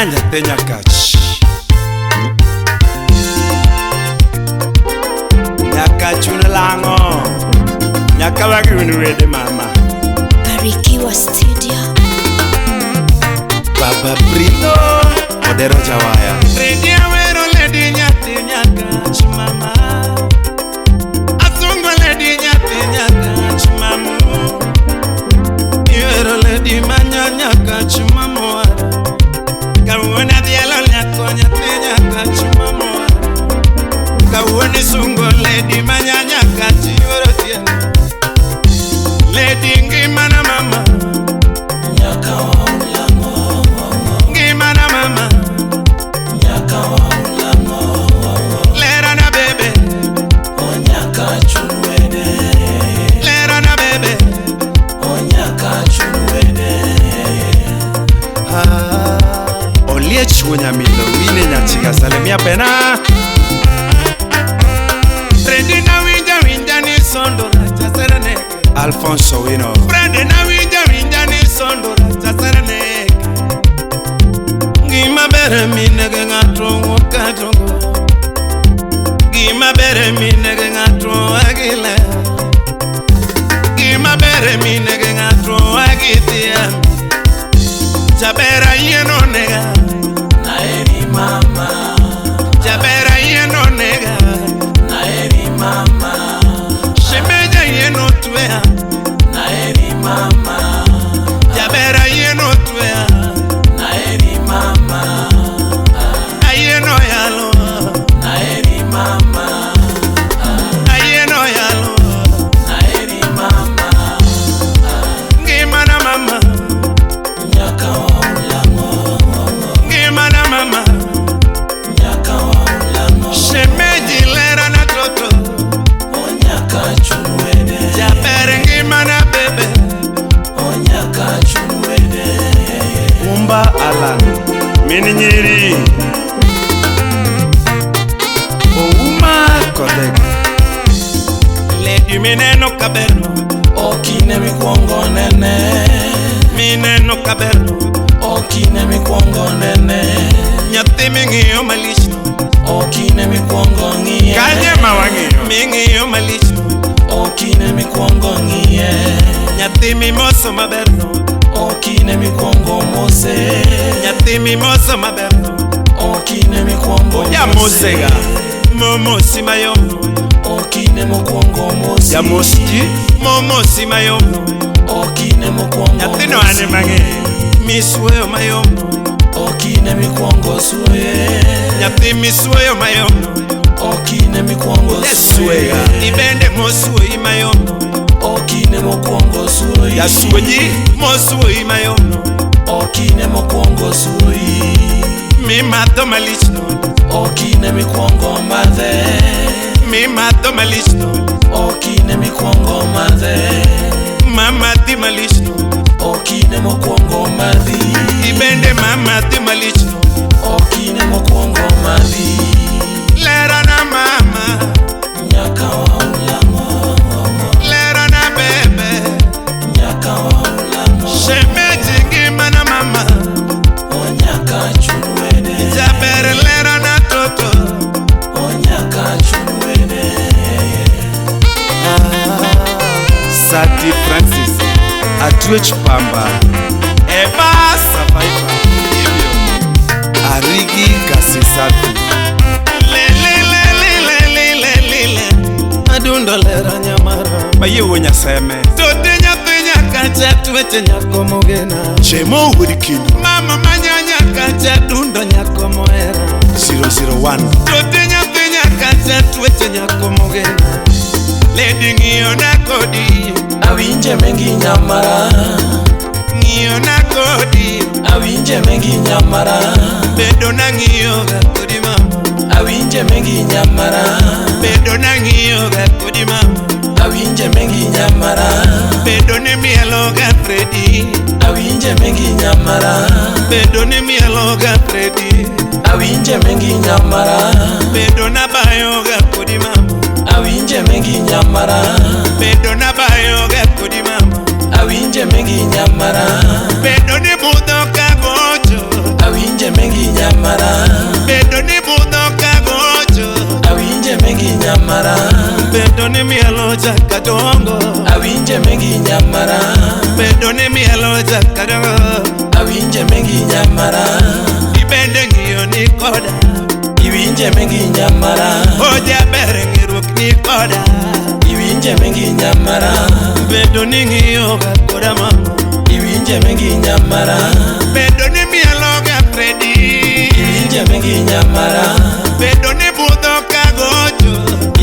Nyathi Nyakach. Nyakach un lang'o. Nyaka wagi un wede mama. Barikiwa Studio. Baba Brino Odero Jawaya. Redia wero lady nyathi Nyakach mama. Asungo lady nyathi Nyakach mamu. Iwero lady manya Nyakach mamu. Kawuono dhialo nyako nyathi Nyakach mamu. Kawuono sungo lady manya Nyakach iwero tieno. Lady ngimana mama. Nyaka waulang'o. Ngimana mama. Nyaka waulang'o. Lera na bebe. O nyaka chunwede. Lera na bebe. O nyaka chunwede. Ah, Oliech Wuonyamilo wine nyachiga salimia pena. Fredi na winja winja ni sondo racha sereneke. Alfonso Wino. Fredi na winja winja ni sondo racha sereneke. Gima bere minege ng'ato wuok katongo. Gima bere minege ng'ato agile. Gima bere minege ng'ato agithia. Jabera yieno nega. Naeri mama. Jabera yieno nega. Naeri mama. Shemeja yieno twea. Naeri mama. Jabera yieno twea. Naeri mama. Ayieno yalo. Naeri mama. Ayieno yalo. Naeri mama. Ngimana mama. Nyaka waulang'o. Ngimana mama. Nyaka waulang'o. Shemeji lera na toto. O nyaka chunwede. Jabere ngimana bebe. O nyaka chunwede. Kumba Alan. Mini nyiri. Ouma Kodek. Lady mineno kaberno. Okine mikwongo nene. Mineno kaberno. Okine mikwongo nene. Nyathi ming'iyo malichno. Okine mikwongo ng'iye. Kanye ma wang'iyo. Ming'iyo malichno. Okine mikwongo ng'iye. Nyathi mimoso maberno. Okine mikwongo mose. Nyathi mimoso maberno. Okine mikwongo mose. Jamosega. Momosi mayomno. Okine mokwongo mosi. Jamosi. Momosi mayomno. Okine mokwongo Nyathino ane mang'eny. Misuoyo mayomno. Okine mikwongo suoye. Nyathi misuoyo mayomno. Okine mikwongo suoye. Ibende mosuoyi mayomno. Okine mokwongo suoyi. Jasuoji mosuoyi mayomno. Okine mokwongo suoyi. Mimadho malichno. Okine mikwongo madhe. Mimadho malichno. Okine mikwongo madhe. Mamadhi malichno. Okine mokwongo madhi. Ibende mamadhi malichno. Okine mokwongo madhi. Lera na mama. Nyaka waulang'o. Lera na bebe. Nyaka waulang'o. Shemeji ngimana mama. O nyaka chunwede. Jaber lera na toto. O nyaka chunwede. Sati Francis Atwech Pamba. Eba Survivor. Ibio. Arigi Kasisafi. Le le le le le le le le. Adundo lera nyamara. Maye wo nyaseme. Tote nyathi Nyakacha tweche nyako mogena. Chemo wuod kindu. Mama manya Nyakacha dundo nyako mohera. 001. Tote nyathi Nyakacha tweche nyako mogena. Lady ng'iyo na kodi. Awinje mengi nyamara. Ng'iyo na kodi. Awinje mengi nyamara. Bedo na ng'iyo ga kodi mama. Awinje mengi nyamara. Bedo na ng'iyo ga kodi mama. Awinje mengi nyamara. Bedo ni mielo ga Fredi. Awinje mengi nyamara. Bedo ni mielo ga Fredi. Awinje mengi nyamara. Bedo na bayo ga kodi mama. Awinje mengi nyamara. Bedo na bayo ga kodi mama. Awinje mengi nyamara. Bedo ni budho ka gocho. Awinje mengi ni mielo jakadongo. Awinje mengi nyamara. Bedo ni mielo jakadongo. Awinje mengi nyamara. Ibende ng'iyo ni koda. Iwinje mengi nyamara. Ojaber ng'iruok ni koda. Iwinje mengi nyamara. Bedo ni ng'iyo ga koda mama. Iwinje mengi nyamara. Bedo ni mielo ga Fredi. Iwinje mengi nyamara. Bedo ni budho kagocho.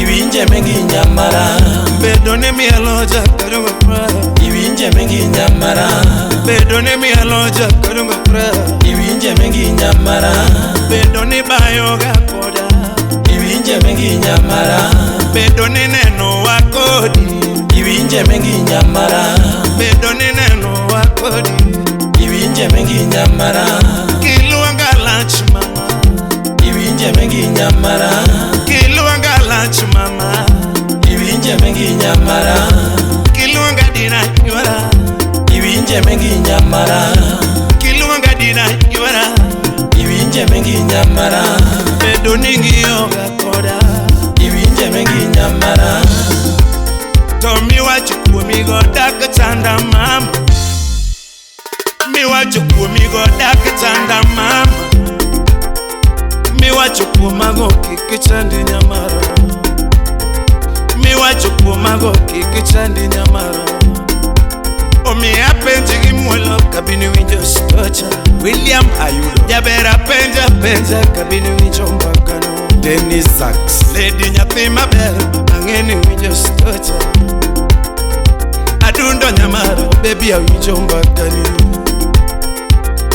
Iwinje mengi nyamara. Bedo ni mielo jakadongo pra. Iwinje mengi nyamara. Bedo ni mielo jakadongo pra. Iwinje mengi nyamara. Bedo ni bayo ga koda. Iwinje mengi nyamara. Bedo ni neno wa kodi. Iwinje mengi nyamara. Bedo ni neno wa kodi. Iwinje mengi nyamara. Kiluonga lach mama. Iwinje mengi nyamara. Kiluonga lach mama. Iwinje mengi nyamara. Kiluonga dina ywara. Iwinje mengi nyamara. Kiluonga dina ywara. Iwinje mengi nyamara. Bedo ni ng'iyo ga koda. Iwinje mengi nyamara. To miwacho kuomigo dak chanda mama. Miwacho kuomigo dak chanda mama. Miwacho kuomago kik chandi nyamara. Miwacho kuomago kik chandi nyamara. Omiya penji gi muolo kabini winjo stocha. William Ayudo. Jaber apenja penja kabini winjo mbakano. Dennis Sachs. Lady nyathi maber ang'e ni winjo stocha. Adundo nyamara baby awinjo mbakani.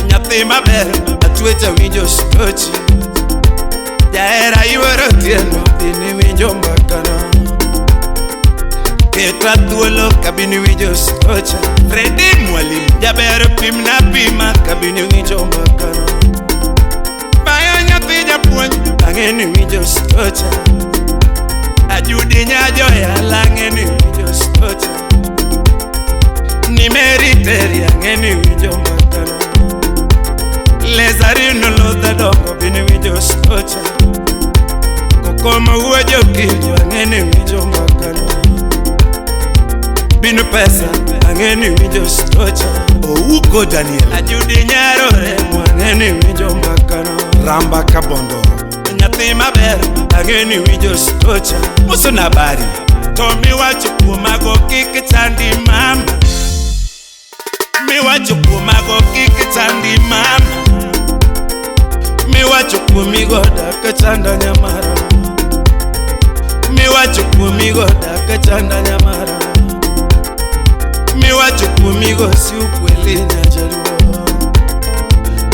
Nyathi maber atwecha winjo stochi. Jahera yuoro tieno bini winjo mbakana. Keta thuolo kabini winjo stocha. Fredi Mwalimu. Jaber pimna pima kabini winjo mbakana. Bayo nyathi japuonj ang'e ni winjo stocha. Ajudi nyajoyala ang'e ni winjo stocha. Nimeri teri ang'e ni winjo mbakana. Lezarino lodha dongo bini winjo stocha. Kokoma wuo jokinjo ang'e ni winjo mbakana. Binu pesa ang'e ni winjo stocha. Ouko Daniel. Ajudi nyaro remo ang'e ni winjo mbakana. Ramba Kabondo. Nyathi maber ang'e ni winjo stocha. Muso nabari. To miwacho kuomago kik chandi mama. Miwacho kuomago kik chandi mama. Miwacho kuomigo dak chanda nyamara. Miwacho kuomigo dak chanda nyamara. Miwacho kuomigo si ukweli nyajaluo.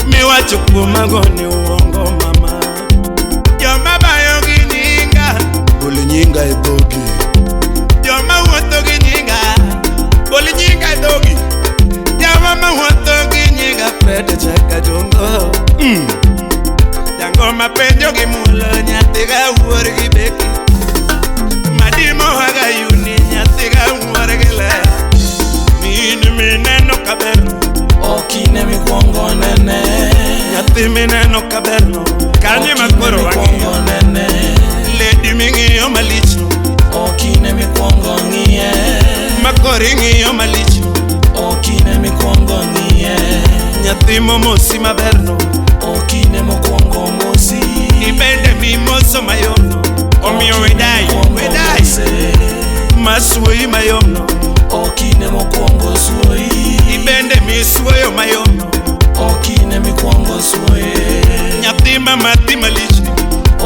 Miwacho kuomago ni uongo mama. Joma bayo gi nyinga. Gol nyinga e dhogi. Joma wuotho gi nyinga. Gol nyinga e dhogi. Joma mawuotho gi nyinga Fred Jakadongo. Jangoma penjo gi mulo nyathi ga wuor gi beki. Madimo haga yuni nyathi ga wuor gi ler. Min mineno kaberno. Okine mikwongo nene. Nyathi mineno kaberno. Kanye makoro wang'iyo. Nene. Lady ming'iyo malich no. Okine mikwongo ng'iye. Makoro ing'iyo malich no. Okine mikwongo ng'iye. Nyathi momosi maberno. Okine mokwongo mosi. Ibende mimoso mayom no. Omiyo wedai, wedai. Masuoyi mayom no. Okine mokwongo suoyi. Ibende misuoyo mayom no. Okine mikwongo suoye. Nyathi mamadhi malich no.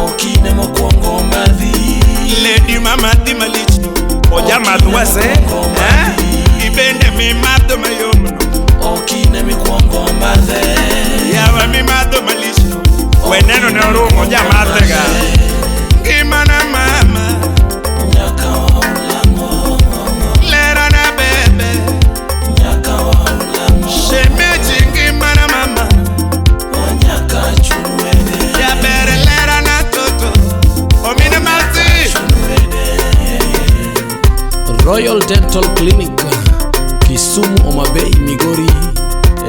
Okine mokwongo madhi. Lady mamadhi malich no. Ojamadh wase. Eh? Ibende mimadho mayom no. Okine mikwongo madhe. Yawa mimadho malich no. Weneno ne orumo ojamadhega. Ngimana mama. Nyaka waulang'o. Lera na bebe. Nyaka waulang'o. Shemeji ngimana mama. Nyaka chunwede. Jaber lera na toto. Omine mati. Royal Dental Clinic Kisumu, Homa Bay, Migori.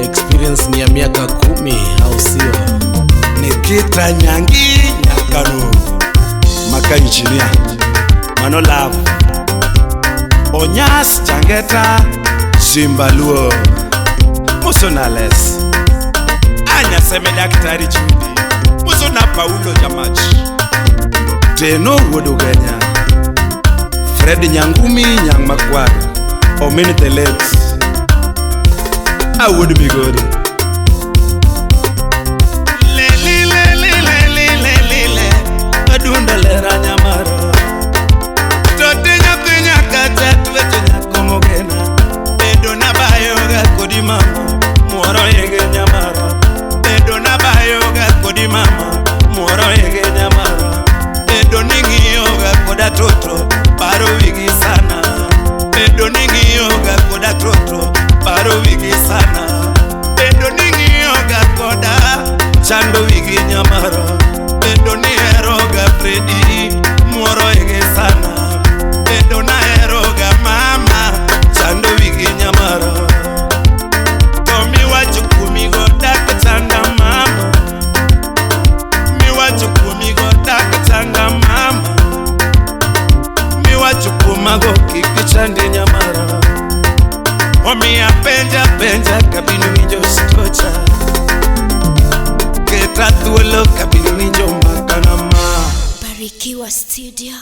Experience ni ya miaka 10, au sio? Nikita Nyangi Nyakano. Maka engineer. Mano love. Onyas Changeta Simbaluo Musonales Anyaseme Daktari Chumbi Musona Paulo Jamach Teno wuod Ugenya Fred Nyangumi Nyang' Makwar Omin the late Awuod Migori Leli leli leli leli le Adunda lera nyamara Tote nyathi nyaka chatwecho nyako mogena Bedo na bayoga kodi mama Muoro ege nyamara Bedo na bayoga kodi mama Muoro ege nyamara Bedo ni ng'iyoga koda toto Paro wigi sana Bedo ni ng'iyoga koda toto Paro wigi sana Bedo ni ng'iyoga koda Chando wigi nyamara Bedo ni heroga Fredi Muoro ege sana Bedo na heroga mama Chando wigi nyamara To miwacho kuomigo dak chanda mama Miwacho kuomigo dak chanda mama Miwacho kuomago kik chandi nyamara Omiya penja penja kabini winjo stocha Keta thuolo kabini winjo makana ma Barikiwa Studio.